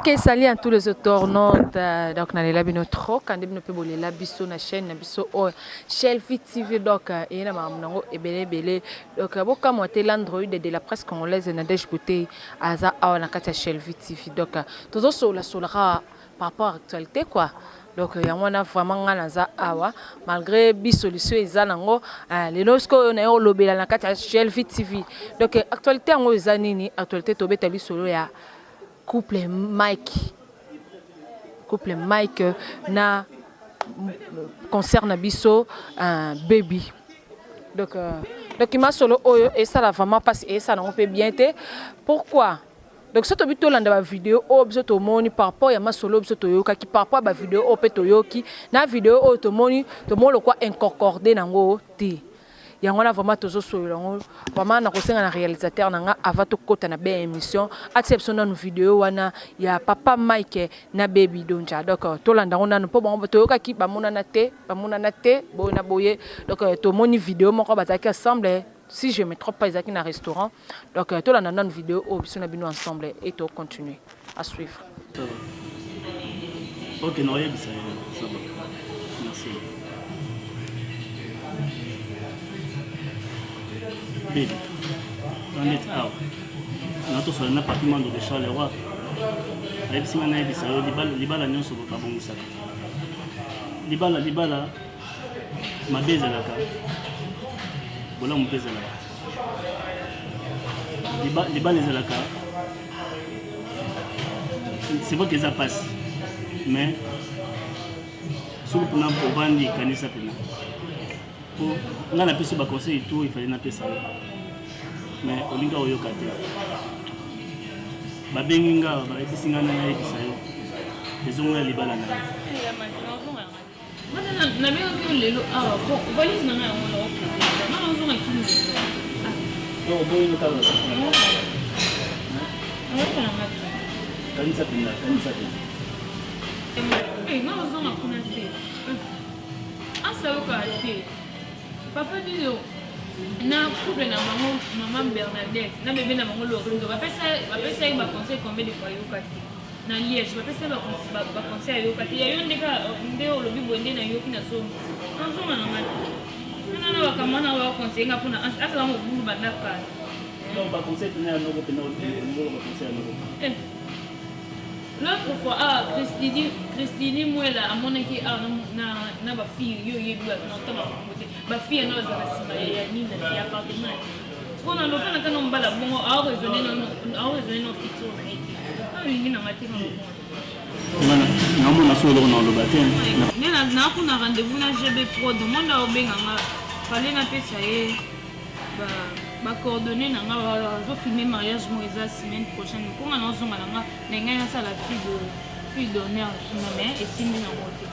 Ok, salut à tous les internautes. Donc, nalela bino trop kande bino pe bolela biso na chaîne na biso oyo Shelfie TV. Donc, et na makambo nango ebele ebele. Donc, bokamwa te l'android de la presse congolaise Nadège Beauté aza awa na kati ya Shelfie TV. Donc, tozo sola sola kaka par rapport à actualité quoi. Donc, yango wana vraiment nga naza awa malgré bisolution eza nango lelo sikoyo na yo olobela na kati ya Shelfie TV. Donc, actualité yango eza nini? Actualité tobeta lisolo ya couple Mike na concert na biso baby. Donc masolo oyo esala vraiment mpasi, esala yango mpe bien te. Pourquoi? Donc so tobi tolanda bavideo oyo biso tomoni par rapport ya masolo oyo biso toyokaki, par rapport ya bavideo oyo mpe toyoki na video oyo tomoni, tomoni lokwa inconcorde nango te. Yango wana vraiment tozosolola yango. Vraiment nakosenga na réalisateur na nga, avant tokɔta na be émission, atia biso nanu video wana ya papa Mike na Baby Donja. Donc tolanda yango nanu, mpo bango toyokaki bamonana te, bamonana te boye na boye. Donc tomoni video moko bazalaki ensemble, si je me trompe pas, ezalaki na restaurant. Donc tolanda nanu video oyo biso na bino ensemble et tocontinue à suivre. Ça va. Ok, naoyebisa yo, ça va. Merci. Baby, neti awa natosola na Papi Mando de Charleroi, ayebisi nga nayebisa yo libala nyonso babongisaka libala. Libala mabe ezalaka, bolamu mpe ezalaka. Libala ezalaka, c'est vrai que eza mpasi, mais soki mpona ovandi, kanisa mpena, po ngai napesi baconseil tout ifale napesa yo, mais olingi oyoka te. Babengi nga, bayebisi ngai nayebisa yo, ezongo ya libala na yo. Nabengaki yo lelo awa po valise na ngai yango na okende, nga nazonga Kini. Donc oboyi kaka? Nayoka na nga te. Kanisa mpenza, kanisa mpenza. Nga nazonga kuna te, asayoka te. Papa Dino na couple na bango, mama Bernadette na bebe na bango Lorenzo, bapesa ye baconseil combien de fois, ayoka te. Na Liège bapesa ye baconseil, ayoka te. Ya yo nde nde olobi boye nde nayoki, nazongi, nazonga na nga te. Nana na bakamwa na baconseille nga mpona azala mobulu banda kala. Donc baconseil mpena ya noko mpena, olingi baconseil ya noko? L'autre fois awa Christini, Christini Mwela amonaki awa na bafille. Yo oyebi bato na otanga makambo te, bafille na bazala nsima ya nini, ya appartement. Sikoyo na lofana kaka mobala bongo aoraisonne no futur na ye te. Olingi nanga te, nga Naomona so eloko na oloba te. Nde nakuna rendez-vous na GB Prod monde, aobenganga fale napesa ye bacoordonné na nga. Bazofilme mariage moko eza semaine prochaine, mponga naozonga na nga na ngai nasala fille d'honneur kuna, mais esimbi nango te.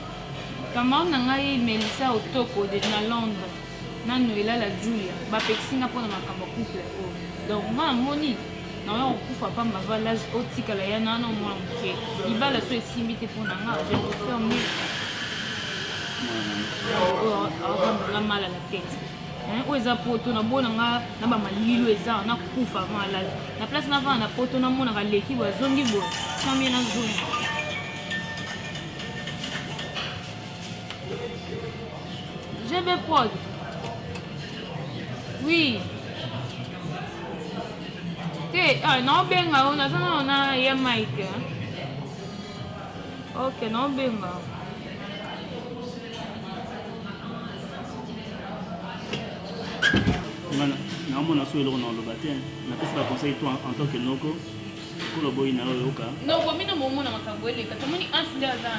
Camarade na ngai Melissa Otoko de na Londres na Noela la Julia bapekisi nga mpona makambo ya couple oyo. Donc nga namoni naoya kokufa pamba va l'âge otikala ya na wana omwana moke. Libala so esimbi te mpo na nga, je préfère mieux oyo aovandanga mal à la tête oyo eza poto. Nabona nga na bamalilo eza nakufa avant alali na place navanda na poto, namonaka leki boye azongi boye samie nazongi. GB Prod, oui te, naobenga yo, naza nano na ya Mike. Ok, naobenga. Naomona so eloko na oloba te. Napesi baconseil to en tant que noko, kolo boyi na yo oyoka. Noko, bino bomona makambo eleka, tomoni ansi nde aza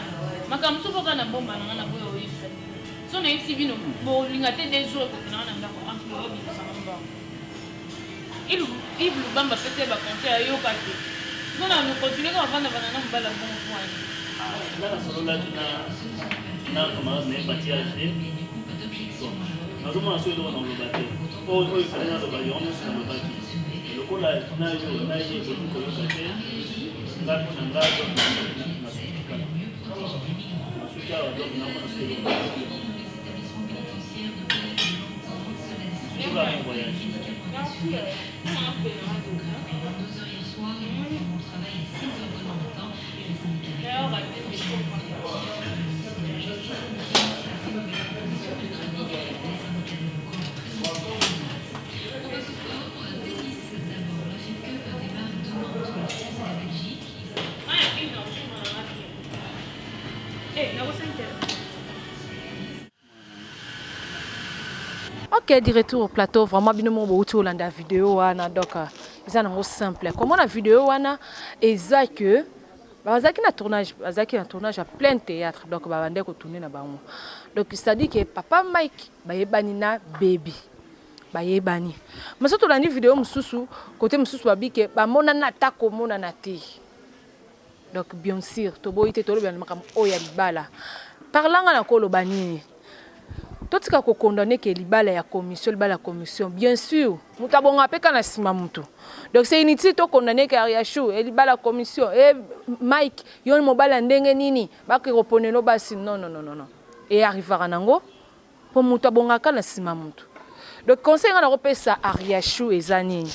makambo mosusu kaka na bomba nanga na boyo oyebisa bino. So nayebisi bino bolinga te. 2 jours ekokenda nga na ndako ansi, boyobimisanga mbango. Yves Lubamba apesi ye baconseil, ayoka te. Mpona continue kaka vandavanda na mobala bongo poani. Nga nasololaki na camarade na ye Pati HD. Nazomona so eloko na oloba te. Oyo efale naloba yango nyonso nalobaki. Lokola na yo na ye bolingi koyoka te, nga mpo na nga donc nasuki kaka, nasuki awa. Donc naomona so eloko, nasuki kaka. Bon voyage. Merci. Ok, de retour au plateau. Vraiment bino moko bouti olanda vidéo wana. Donc eza nango simple. Comment la vidéo wana eza que bazalaki na tournage, bazalaki na tournage ya plein théâtre, donc babandaki kotourner na bango. Donc c'est-à-dire que papa Mike bayebani na baby, bayebani. Mais soki tolandi vidéo mosusu, côté mosusu babi ke bamonana ata komonana te. Donc bien sûr toboyi te, tolobela makambo oyo ya libala. Parlangá na koloba nini? Totika kocondamner ke libala ya commission, libala ya commission. Bien sûr, moto abonga mpe ka na nsima motu. Donc c'est inutile tocondamner ke Ariachou e libala ya commission e Mike, yo mobali ya ndenge nini bake koponelo basi? Non, non, non, non, earrivaka nango mpo moto abongaka na nsima motu. Donc conseil ngai nakopesa Ariachou eza nini?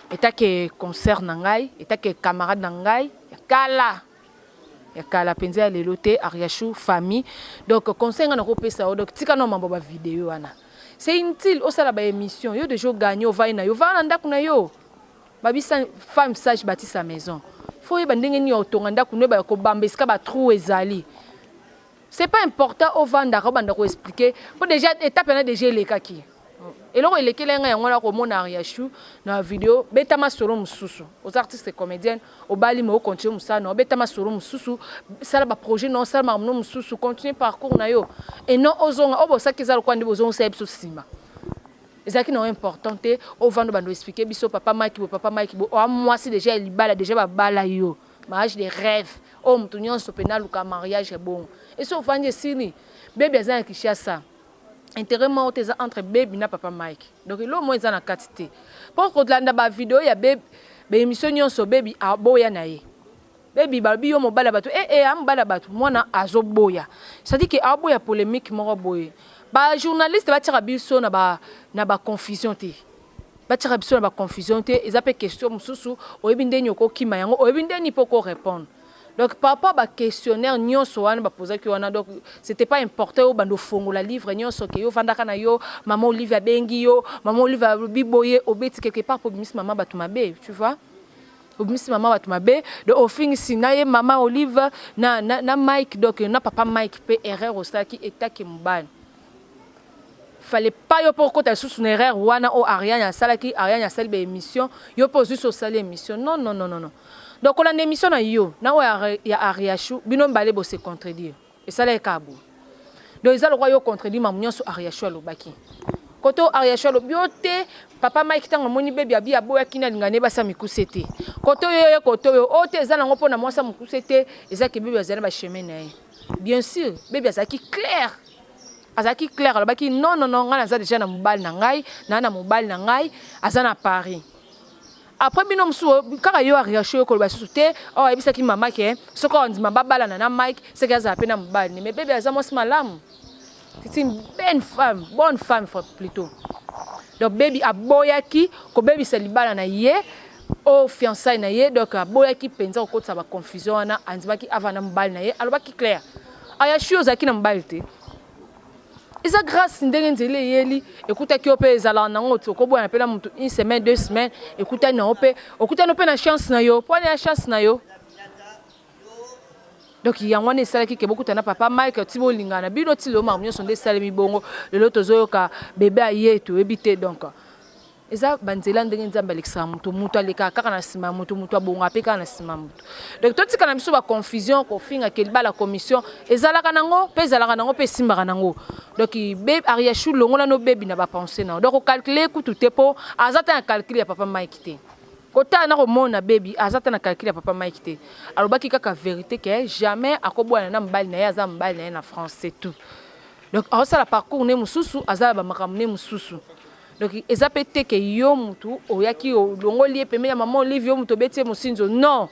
Etake concert na ngai, etake camarade na ngai ya kala, ya kala mpenza, ya lelo te. Ariachou famille. Donc conseil ngai nakopesa yo, donc tika no mambo bavidéo wana, c'est inutile. Osala baémission, yo déjà ogagner, ovai na yo, ovaa na ndako na yo. Babisa femme sage bâtit sa maison. Faut oyeba ndenge nini otonga ndako no, oyeba kobamba esika batrou ezali. C'est pas important ovandaka, obanda koexpliquer, mpo déjà étape wana déjà elekaki. Eloko elekeli ngai yango wana, komona Ariachou na vidéo. Betama solo mosusu, oza artiste comédienne, obali me ocontinuer mosala na obetama solo mosusu, sala baprojet na osala makambo no mosusu, continue parcours na yo et non ozonga oyo bosaki. Eza lokwa nde bozongisa ye biso nsima. Ezalaki nango important te ovanda bando expliquer biso papa Mike bo, papa Mike bo. Oa mwasi déjà ya libala, déjà babala yo, mariage de rêve oyo moto nyonso mpena aluka mariage ebongo. Esi ofandi, esili. Bebi aza na Kinshasa, intérêt moko te eza entre bebi na papa Mike. Donc eloko moko eza na kati te mpo kolanda bavidéo ya bebi, baémission nyonso, bebi aboya na ye. Bebi balobi yo mobali ya bato, e e amobali ya bato, mwana azoboya, c'est-à-dire ke aboya polémique moko boye. Bajournaliste batiaka biso na baconfusion te, batiaka biso na baconfusion te. Eza mpe question mosusu, oyebi ndeni okokima yango, oyebi ndeni mpo korépondre. Donc par rapport baquestionnaire nyonso wana bapozaki wana, donc c'était pas important oyo bando ofongola livre nyonso ke yo ovandaka na yo, mama Olive abengi yo, mama Olive alobi boye, obeti quelque part mpo obimisi mama bato mabe, tu vois, obimisi mama bato mabe. Donc ofingisi na ye mama Olive na Mike, donc na papa Mike mpe erreur osalaki etake mobali. Fallait pas yo mpo okota lisusu na erreur wana oyo Ariane asalaki. Ariane asali baémission, yo mpo ozwi so osali émission. Non, non, non, non, non. Donc kolanda émission na yo na oyo ya Ariachou, bino mibale bose contredire, esalaki kaka boye. Donc eza lokwa yo contredire mamu nyonso Ariachou alobaki. Koto Ariachou alobi yo te, papa Mike ntango amoni bebi abi aboyaki na alinga ne basa mikuse te. Koto oyo ye, koto oyo oyo te, eza nango mpona mwasi ya mokuse te. Ezaki bebi azali na bachemin na ye. Bien sûr, bebi azalaki clair, azalaki clair, alobaki non, non, non, ngai naza déjà na mobali na ngai, naa na mobali na ngai aza na Paris. Après bino mosusu kaka yo Ariachou, yo koloba lisusu te oyo ayebisaki mama ke soki ondima babalana na Mike, soki azala mpe na mobali. Mais bebe aza mwasi malamu, c'est une belle femme, bonne femme plutôt. Donc bebi aboyaki kobebisa libala na ye oyo fiançaille na ye. Donc aboyaki mpenza kokotisa baconfusion wana, andimaki avanda mobali na ye, alobaki clair. Ariachou, ozalaki na mobali te, eza grâce ndenge nzela eyeli ekutaki yo mpe. Ezalaka nango okoboyana mpe na motu une semaine, 2 semaines, ekutani nango mpe, okutani mpe na chance na yo, mpo wana ya chance na yo. Donc yango wana esalaki ke bokutana na papa Mike, ti bolingana bino ti lelo. Makambo nyonso nde esalemi bongo. Lelo tozoyoka bebe aye, toyebi te. Donc eza banzela ndenge Nzambe alekisaka motu, motu alekaka kaka na nsima ya motu, motu abonga mpe kaka na nsima ya motu. Donc totika na biso baconfusion, kofingaka libala commission. Ezalaka nango mpe, ezalaka nango mpe, esimbaka nango. Donc Ariachou, longola no bebi na bapensées nango. Donc ocalculer kutu te, mpo aza te na calcul ya papa Mike te. Kotala na komona bebi aza te na calcul ya papa Mike te. Alobaki kaka vérité ke jamais akobwana na mobali na ye, aza mobali na ye na France, c'est tout. Donc aosala parcours ne mosusu, aza na bamakambo ne mosusu. Donc eza mpe te ke yo mutu oyaki olongoli ye pembeni ya mama Olive, yo mutu obeti ye mosinzo. Non.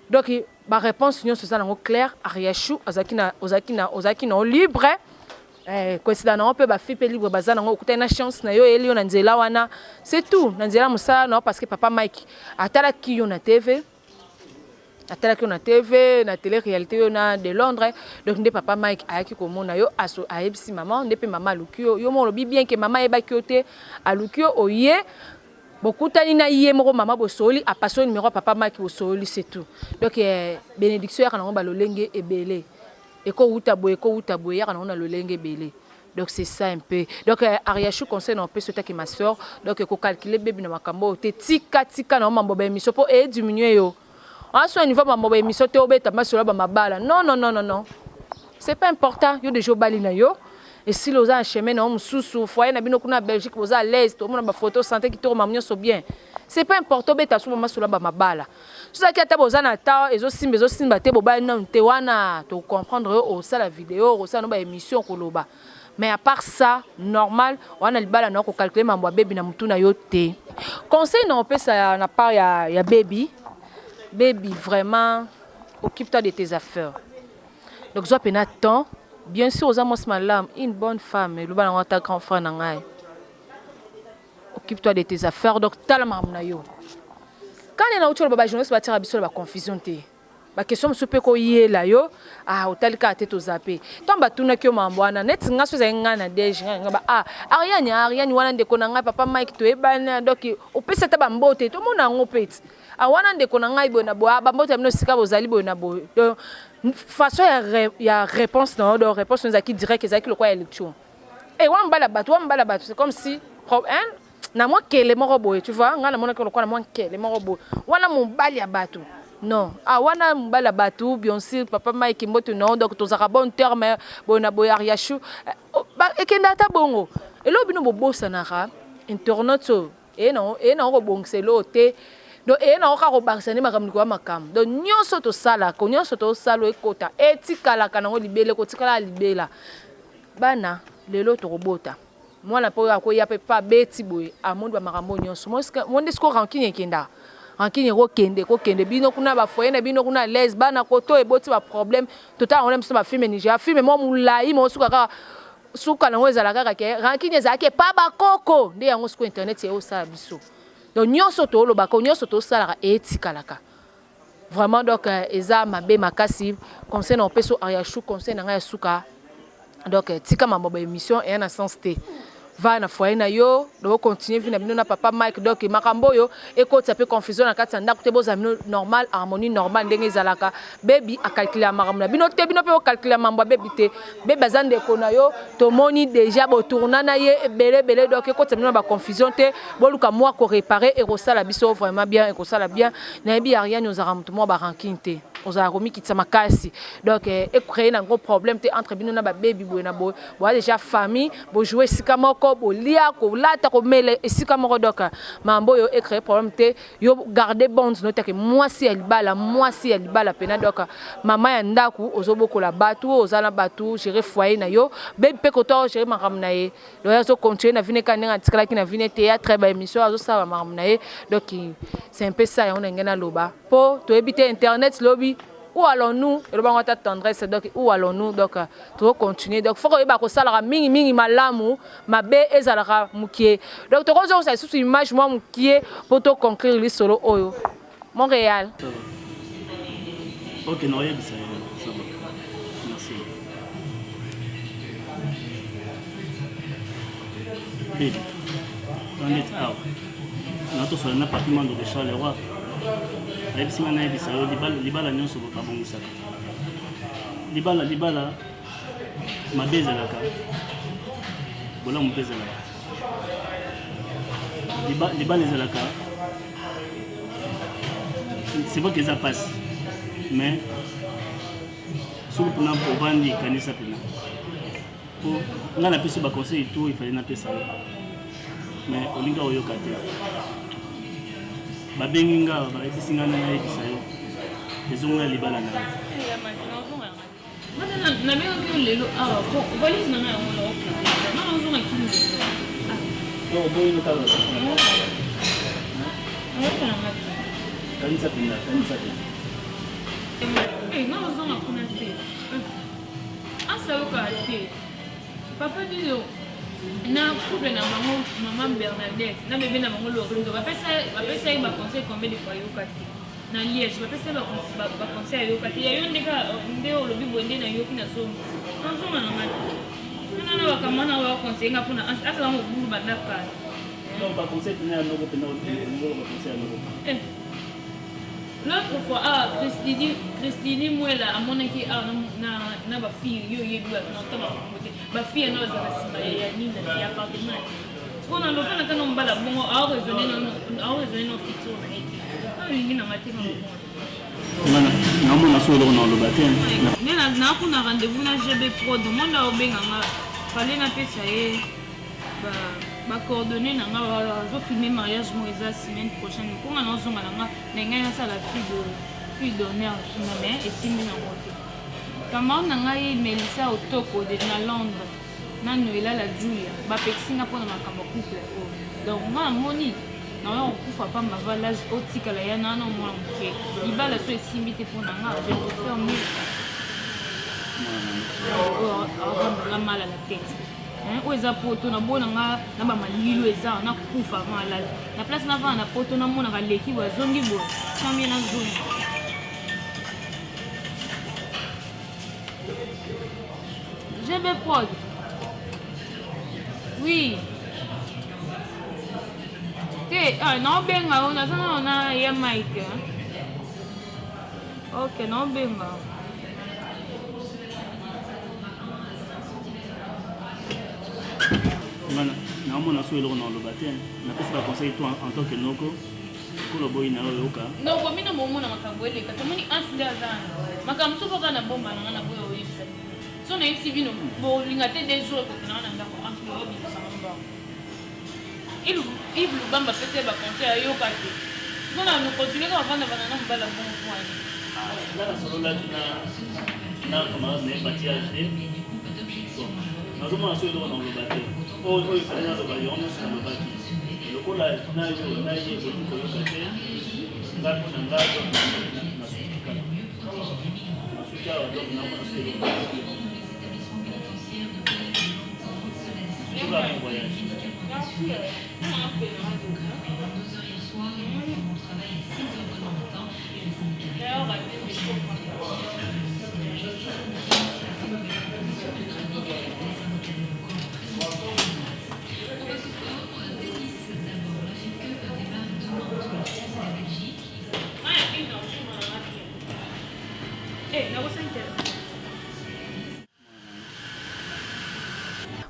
Donc baréponse nyonso eza nango claire. Ariachou, ozalaki na libre, coïncida nango mpe bafille mpe libre baza nango. Okutani na chance na yo, eyeli yo na nzela wana, c'est tout, na nzela mosala na yo, parce que papa Mike atalaki yo na TV, atalaki yo na TV, na télé réalité yo na de Londres. Donc nde papa Mike ayaki komona yo, ayebisi mama, nde mpe mama aluki yo. Yo moko olobi bien ke mama ayebaki yo te, aluki yo, oye, bokutani na ye moko mama, bosoli, apasi yo numéro ya papa Mike, bosoli, c'est tout. Donc bénédiction yaka nango balolenge ebele, ekowuta boye, ekowuta boye, yaka nango na lolenge ebele. Donc c'est ça un peu. Donc euh, Ariachou conseil na opesi otaki ma soeur, donc ko calculer baby na makambo oyo te tika tika na mambo ba émission po e diminuer yo. Aso niveau mambo ba émission te obeta masolo ba mabala. Non non non non non. C'est pas important yo déjà obali na yo. Esili oza na chemin na yo mosusu foyer na bino kuna Belgique boza à l'aise tomona ba photo santé kitoko mamu nyonso bien. C'est pas important obeta so masolo ba mabala. Soki ata boza na temps ezosimba ezosimba te bobali nanu te wana to comprendre yo osala video osala no ba émission koloba mais à part ça normal wana libala na ko calculer mambo ya baby na mutu na yo te. Conseil na opesa na part ya, ya baby baby vraiment occupe-toi de tes affaires donc zwa pena temps bien sûr oza mwasi malamu une bonne femme eloba nango ata grand frère na ngai occupe-toi de tes affaires donc tala makambo na yo kani nauti oloba bajournaliste batiaka biso na baconfusion te baquestion mosusu mpe koyela yo ah otali kaka te toza mpe ntango batunaki yo mambo wana neti nga so ezali ngai na dege ngai nga ba ah ariani ariani wana ndeko na ngai papa mike toyebani donc opesi ata bambote tomona yango mpe ti ah wana ndeko na ngai boye na boye ah bambote ya bino esika bozali boye na boye donc façon ya, ya réponse na yo donc réponse ezalaki direct ezalaki lokola ya lecture Eh wana mobali ya bato, wana mobali ya bato, c'est comme si hein, na mwa kele moko boye, tu vois, ngai namonaki lokola na mwa nkele moko boye. Wana mobali ya bato. Non. Ah wana mobali ya bato, bien sûr, papa Mike Mboto non, donc tozalaka bon terme boye na boye Ariachou. Eh, oh, ekenda ata bongo. Eloko bino bobosanaka internaute oyo eye nango eye nango kobongisa eloko te donc eye nango kaka kobakisa nde makambo likolo ya makambo donc nyonso tosalaka nyonso tosala ekota etikalaka nango libela ekotikala libela Bana lelo tokobota mwana pe oyo akoya pe pa abeti boye amoni ba makambo oyo nyonso moni nde sikoyo rancune ekendaka rancune ekokende ekokende bino kuna ba foyer na bino kuna à l'aise bana koto eboti ba problème totala yango na biso ba film Nigeria film moko molayi moko suka kaka suka nango ezala kaka ke rancune ezalaki epa bakoko nde yango sikoyo internet eyosala biso donc nyonso tolobaka nyonso tosalaka etikalaka Vraiment donc euh, eza mabe makasi conseil na opeso Ariachou conseil na ngai ya suka donc euh, tika mambo ba émission eya na sens te va na foyer na yo donc continuer vie na bino na papa Mike donc makambo oyo ekotisa pe confusion na kati ya ndako te bozala bino normal harmonie normal ndenge ezalaka baby akalkila makambo na bino te bino pe bokalkila mambo ya baby te baby aza ndeko na yo tomoni deja botourna na ye ebele ebele donc ekotisa bino na ba confusion te boluka mwa ko réparer ekosala biso vraiment bien ekosala bien nayebi Ariane ozalaka moto mwa ba rancune te ozalaka komikitisa makasi donc eh, ecree na gros problème te entre bino na babebi boye na boye boya déjà famille bojoue esika moko bolia kolata komela esika moko donc mambo oyo ecree problème te yo garde bonde notake mwasi ya libala mwasi ya libala pena donc mama ya ndaku ozobokola batu oza na batu gérer foyer na yo bebi mpe kota ogere makambo na ye donc azo continuer na vie ne kaka ndenge atikalaki na vie ne théâtre ba émission azosala makambo na ye donc c'est un peu ça yango na ngai naloba mpo toyebi te internet lobi où allons-nous elobango ata tendresse donc où allons-nous donc tozo continuer donc faut koyeba kosalaka mingi mingi malamu mabe ezalaka mokie donc tokozongisa lisusu image mwa mokie mpo to conclure lisolo oyo Montréal Ok, nakoyebisa yo. Ça va. Merci. Baby, neti awa natosola na papi mando de Charleroi ayebisi ngai nayebisa yo libala nyonso babongisaka libala libala mabe ezalaka bolamu mpe ezalaka libala ezalaka c'est vrai que eza mpasi mais soki mpona ovandi kanisa mpena mpo ngai napesi baconseil tout ifale napesa yo mais olingi oyoka te babengi nga bayebisi ngai nayebisa yo ezonga libala na yo Nabengaki yo lelo awa po valise na ngai yango na okende. Nga nazonga kini lelo. Donc oboyi no kaka. Nayoka na nga te. Kanisa mpenza, kanisa te. Eh, nga nazonga kuna te. Asa yoka te. Papa Dino na couple na bango maman Bernadette na bebe na bango Lorenzo bapesa bapesa ye ba conseil combien de fois yoka te. Na Liège bapesa ye ba conseil ayoka te ya yo nde kaka nde olobi boye nde nayoki nazongi nazonga na nga te nana na bakama na ba conseil nga mpona azala mobulu banda kala. Donc ba conseil pena ya noko pena olingi ba conseil ya noko. Eh. L'autre fois awa Christini Christini Mwela amonaki awa na na ba fille yo oyebi ba na tanga kombo te ba fille na bazala sima ya nini ya appartement sikoyo na lofa na tanga mobala bongo ao raisonner na ao raisonner na futur na ye te na olingi na nga te na nga naomona so eloko na oloba te. Nde na kuna rendez-vous na GB Prod monde aobenga nga fallait napesa ye ba ba coordonnées na nga bazo filmer mariage moko eza semaine prochaine mpo nga naozonga na nga na ngai nasala fille de fille d'honneur kuna mais esimbi nango te. Camarade na ngai Melissa Otoko de na Londres na Noela la Julia bapekisi nga mpona makambo ya couple oyo donc nga namoni naoya kokufa pamba va l'âge otikala ya nano mwana moke libala so esimbi te mpo na nga je préfère mieux oyo aovandanga mal à la tête. Oyo eza poto na bona nga na ba malilo eza na kufa avant alali na place na vanda na poto na monaka leki boye azongi boye chamie na zongi. GB Prod. Oui. Te, ah, naobenga yo naza nano na ya Mike. Hein? Ok, naobenga yo. Nga naomona so eloko na oloba te, napesi ba conseil to en tant que noko, lokola oboyi na yo oyoka. Noko bino bomona makambo eleka, tomoni Hans nde aza wana. Makambo mosusu kaka na bomba na nga na boya oyebisa bino. So nayebisi bino bolinga te deux jours ekokenda nga na ndako Hans boyobimisa nga mbango. Yves Lubamba apesa ye ba conseil ayoka te. Sikoyo na continuer kaka vanda vanda na mobali ya bongo po ani? Nga nasololaki na na camarade na ye Paty HD. Bon, nazomona soki eloko nakoloba te. Oyo oyo fallait naloba yango nyonso nalobaki. Lokola na yo na ye bolingi koyoka te, nga mpo na nga donc nasuki kaka. Nasuki awa donc naomona soki eloko nakoloba. Nasuki kaka bon voyage.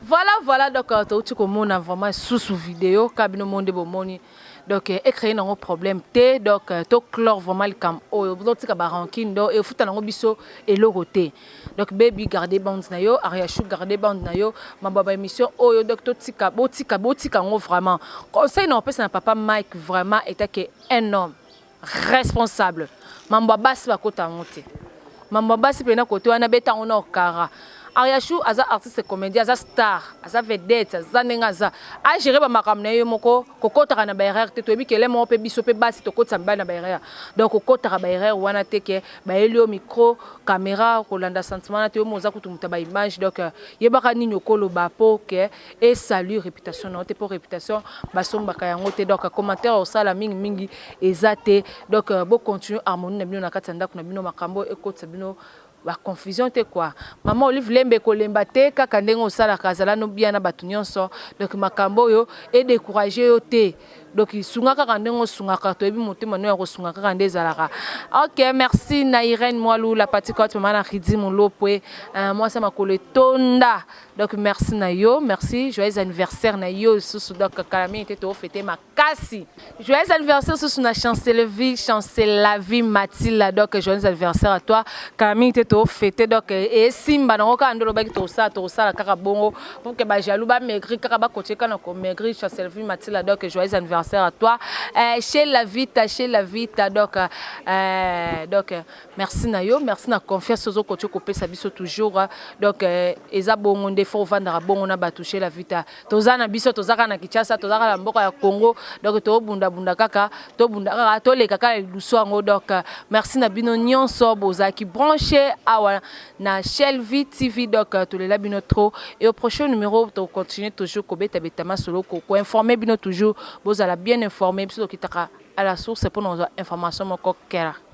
Voilà voilà donc euh, touti komona vraiment susu vidéo ka bino monde bomoni donc euh, ecréer nango problème te donc euh, to clore vraiment likambo oyo bozotika ba rancune donc efuta nango biso eloko te donc baby garder bande na yo ariachou garder bande na yo mabwa ba émission oyo donc totika botika botika yango vraiment conseil na opesa na papa Mike vraiment etake un homme responsable mambo ya basi bakota yango te mambo ya basi pena kote wana beta yango na okara Ariachou aza artiste comédien aza star aza vedette aza ndenge aza a gérer ba makambo na ye moko kokotaka na ba erreur te toyebi kele moko pe biso pe basi tokotisa mibali na ba erreur donc kokotaka ba erreur wana te ke bayeli yo micro camera kolanda sentiment na te yo moza kutu moto ya ba image donc yebaka nini okoloba po ke e salut reputation na yo te po reputation basombaka yango te donc commentaire osala mingi mingi eza te donc bo continuer harmonie na bino na kati ya ndako na bino makambo ekotisa bino ba confusion te quoi maman Olive Lembe kolemba te kaka ndenge osalaka azala no bien na bato nyonso donc makambo oyo e décourager yo te donc sunga kaka ndenge osungaka toyebi motema no ya kosunga kaka nde ezalaka ok merci na Irène Mwalu la paticote mama na Ridi Mulopwe euh, mwasi ya makolo etonda donc merci na yo merci joyeux anniversaire na yo lisusu donc kala mingi te tofete makasi joyeux anniversaire susu na chancellerie chancelavie Mathila donc joyeux anniversaire à toi kala mingi te tofete donc esimba nango kaka nde olobaki tosala tosala kaka bongo pour que ba jaloux ba maigri kaka ba continuer kaka na ko maigri chancellerie Mathila donc joyeux anniversaire à toi euh, chez la vita chez la vita donc euh, donc Merci na yo, merci na confiance ozo continuer kopesa biso toujours. Donc euh, eza bongo nde faut ovandaka bongo na bato chez la vita. Toza na biso toza kaka na Kinshasa, toza kaka na mboka ya Congo. Donc tobunda bunda kaka, tobunda kaka, toleka kaka lidusu yango. Donc euh, merci na bino nyonso bozalaki branché awa na Shelvie TV. Donc euh, tolela bino trop. Et au prochain numéro to continuer toujours kobeta beta masolo ko ko informer bino toujours bozala bien informé biso tokitaka à la source pour nos informations moko kera.